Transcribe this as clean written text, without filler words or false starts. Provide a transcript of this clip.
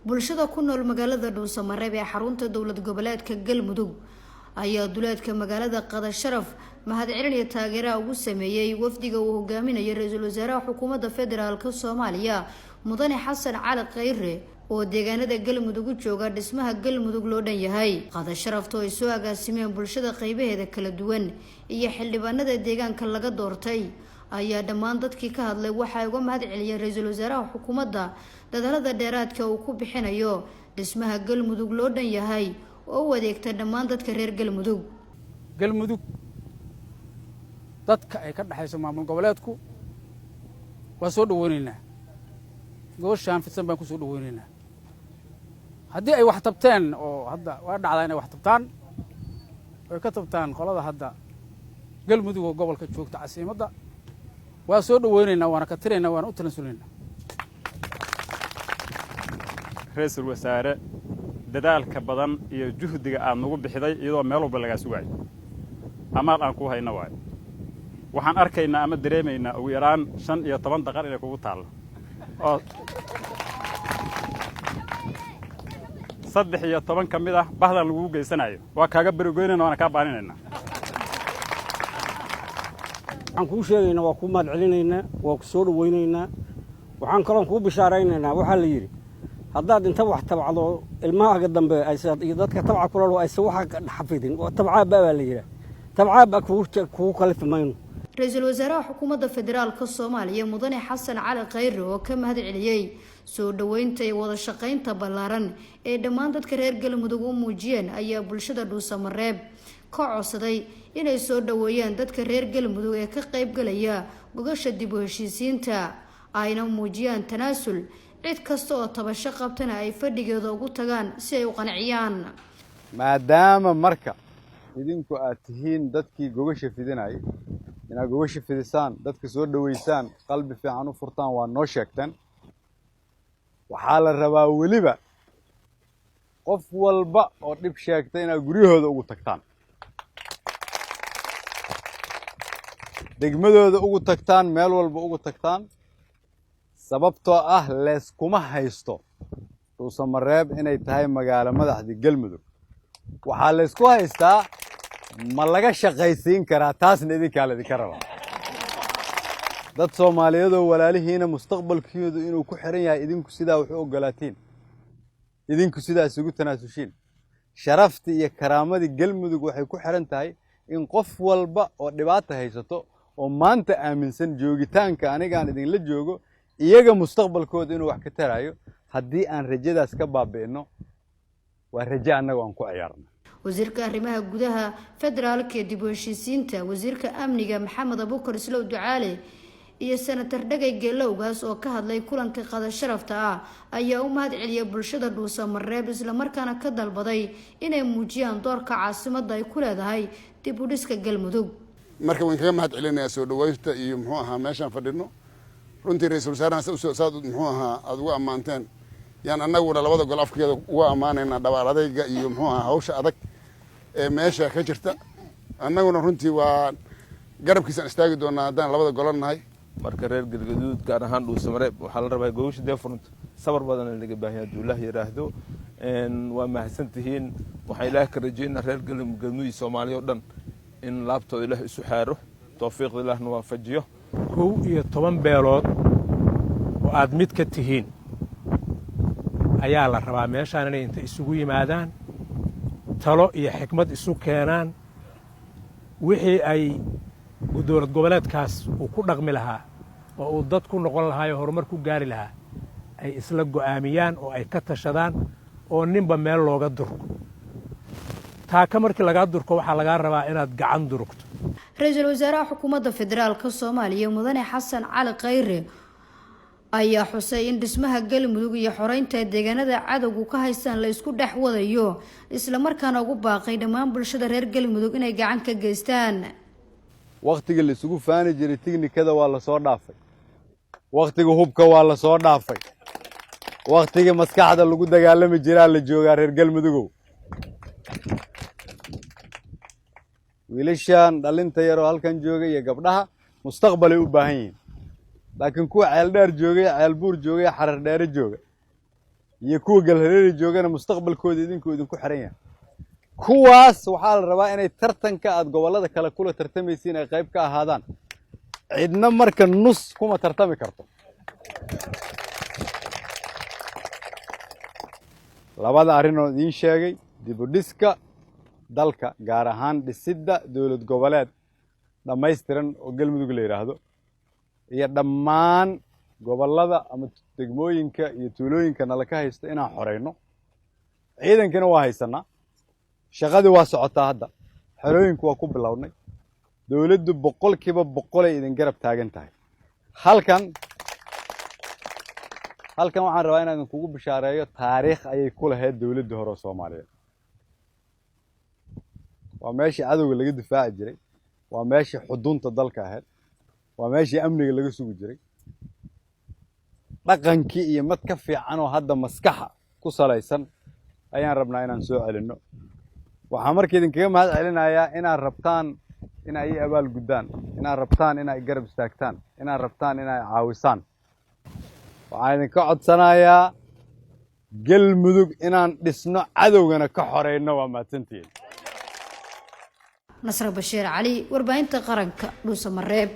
Bulshada ku nool magaalada Dhuusamareeb ee xarunta dowlad goboleedka Galmudug ayaa duleedka magaalada Qadasharaf mahadcelin iyo taageeraha ugu sameeyey wafdiga uu hogaaminayo ra-iisul wasaaraha xukuumadda federaalk Soomaaliya, Mudane Xasan Cali Khayre, oo deegaanada Galmudug u jooga dhismaha Galmudug loo dhan yahay. Qadasharafta oo ay soo agaasimeen bulshada qeybaheeda kala duwan iyo xildhibaanada deegaanka laga doortay ayaa dhammaan dadkii ka hadlay waxa ay uga mahad celiyeen ra-iisul wasaaraha xukuumadda dadaalada dheeraadka uu ku bixinayo dhismaha Galmudug loo dhan yahay oo u adeegta dhammaan dadka reer Galmudug. Galmudug dadka ay ka dhexayso maamul goboleedku waa soo dhaweynaynaa, gooshaan fidsan baan ku soo dhaweynaynaa. Haddii ay wax tabteen, oo hadda waa dhacdaa inay wax tabtaan, oy ka tabtaan qolada hadda Galmudug oo gobolka joogta casiimadda, waa soo dhaweynaynaa, waana ka tiraynaa, waana u talansulinayna. Ra-iisul wasaare, dadaalka badan iyo juhdiga aad nagu bixiday iyadoo meel walba lagaa sugaayo, amaal aan kuu hayno waayo. Waxaan arkaynaa ama dareemaynaa ugu yaraan 15 daqar inay kugu taallo, oo 13 ka mid ah bahdan lagugu geysanayo. Waa kaaga berigoynayna, waana kaa baaninaynaa. Waxaan kuu sheegaynaa, waa kuu mahad celinaynaa, waa ku soo dhawaynaynaa. Waxaan kaloon kuu bishaaraynaynaa, waxaa la yidhi haddaad inta wax tabcdo ilmahaaga dambe iyo dadka tabca kulalo aysan waxa xafidin, tabcaaba baa la yidhaha, tabcaaba kugu kalifi mayno. Ra-iisul wasaaraha xukuumadda federaalka Soomaaliya, Mudane Xasan Cali Khayre, oo ka mahad celiyey soo dhoweynta iyo wada shaqeynta ballaaran ee dhammaan dadka reer Galmudug u muujiyeen, ayaa bulshada Dhuusamareeb ka codsaday inay soo dhoweeyaan dadka reer Galmudug ee ka qaybgalaya gogasha dib u heshiisiinta, ayna muujiyaan tanaasul, cid kasta oo tabasho qabtana ay fadhigeeda ugu tagaan si ay u qanciyaan. Maadaama marka idinku aad tihiin dadkii gogasha fidinayay, inaad gogasha fidisaan, dadka soo dhoweysaan, qalbi fiican u furtaan, waa noo sheegteen. Waxaa la rabaa weliba qof walba oo dhib sheegta inaad guryahooda ugu tagtaan, degmadooda ugu tagtaan, meel walba ugu tagtaan, sababtoo ah leeskuma haysto Dhuusamareeb inay tahay magaalo madaxdii Galmudug. Waxaa laysku haystaa ma laga shaqaysiin karaa? Taasna idinkaa laydinka rabaa. Dad Soomaaliyeedoo walaalihiina mustaqbalkoodu inuu ku xiran yahay idinku sidaa wax u oggolaatiin, idinku sidaa isugu tanaasushiin. Sharaftii iyo karaamadii Galmudug waxay ku xiran tahay in qof walba oo dhibaata haysato oo maanta aaminsan joogitaanka anigaan idinla joogo iyaga mustaqbalkooda inuu wax ka tarayo. Haddii aan rajadaas ka baabi'ino, waa rajo annaga aan ku ciyaarna. Wasiirka arrimaha gudaha, federaalka ee dib u heshiisiinta, wasiirka amniga Maxamed Abuukar Islow Ducaale iyo senatar Dhagay Geelowgaas oo ka hadlay kulanka qada sharafta ah ayaa u mahad celiyay bulshada Dhuusamareeb, islamarkaana ka dalbaday inay muujiyaan doorka caasimadda ay ku leedahay dib u dhiska Galmudug. Marka waan kaga mahad celinayaa soo dhaweynta iyo muxuu ahaa meeshaan fadhino. Runtii ra-iisul wasaaraha saad muxuu ahaa aada ugu ammaanteen yaan annaguna labada gol afkeeda uga ammaanaynaa dhabaal adayga iyo muxuu ahaa hawsha adag ee meesha ka jirta. Annaguna runtii waa garabkiisaan istaagi doonaa haddaan labada golo nahay. Marka reer Galgaduud, gaar ahaan Dhuusamareeb, waxaa la rabaa gogasha dee furunta sabar badan laga baahanya. Hadduu Ilaah yidhaahdo, waa mahadsan tihiin. Waxaan Ilaah ka rajeynaa reer Galmudug iyo Soomaaliya oo dhan in laabtooda Ilaah isu xaaro, tawfiiqda Ilaahna waafajiyo. 11 beelood oo aad mid ka tihiin ayaa la rabaa meeshaan inay inta isugu yimaadaan, talo iyo xikmad isu keenaan, wixii ay dowlad goboleedkaas uu ku dhaqmi lahaa oo uu dad ku noqon lahaa oo horumar ku gaari lahaa ay isla go'aamiyaan oo ay ka tashadaan, oo ninba meel looga durko. Taaka markii lagaa durko, waxaa lagaa rabaa inaad gacan durugto. Ra-iisul wasaaraha xukuumadda federaalka Soomaaliya, Mudane Xasan Cali Khayre, ayaa xusay in dhismaha Galmudug iyo xoreynta deegaanada cadowgu ka haystaan la isku dhex wadayo, islamarkaana ugu baaqay dhammaan bulshada reer Galmudug inay gacan ka geystaan. Wakhtigii la isugu faani jiray tignikada waa la soo dhaafay, wakhtiga hubka waa la soo dhaafay, wakhtigii maskaxda lagu dagaalami jiraa la joogaa. Reer Galmudugow, wiilashan dhalinta yaroo halkan jooga iyo gabdhaha mustaqbalay u baahan yihiin, laakiin kuwa Ceeldheer joogay, Ceelbuur joogay, Xarar Dheere jooga Iyo kuwa Galhareeri joogana mustaqbalkooda idinkuu idinku xiran yahay. Kuwaas waxaa la rabaa inay tartanka aad gobollada kale kula tartamaysiin ay qayb ka ahaadaan. Cidna marka nus kuma tartami karto. Labada arrin oo idiin sheegay, dib u dhiska dalka, gaar ahaan dhisidda dowlad goboleed dhammaystiran oo Galmudug la yidhaahdo, iyo dhammaan gobollada ama degmooyinka iyo tuulooyinka nala ka haysto inaan xoreyno. Ciidankina waa haysanaa, shaqadii waa socotaa, hadda xerooyinku waa ku bilownay. Dowladdu 100% ay idin garab taagan tahay. Halkan waxaan rabaa inaan idinkugu bishaareeyo, taariikh ayay ku lahayd dowladdii hore oo Soomaaliyeed. Waa meeshii cadowga laga difaaci jiray, waa meeshii xudunta dalka ahayd, waa meeshii amniga laga sugi jiray. Dhaqankii iyo mad ka fiican oo hadda maskaxa ku salaysan ayaan rabnaa inaan soo celinno. Waxaan marka idinkaga mahad celinayaa inaad rabtaan in ay ii abaal guddaan, inaad rabtaan in ay garab istaagtaan, inaad rabtaan in ay caawisaan. Waxaan idinka codsanayaa Galmudug inaan dhisno, cadowgana ka xoreyno. Waa mahadsantihiin. Nasre Bashiir Cali, Warbaahinta Qaranka, Dhuusamareeb.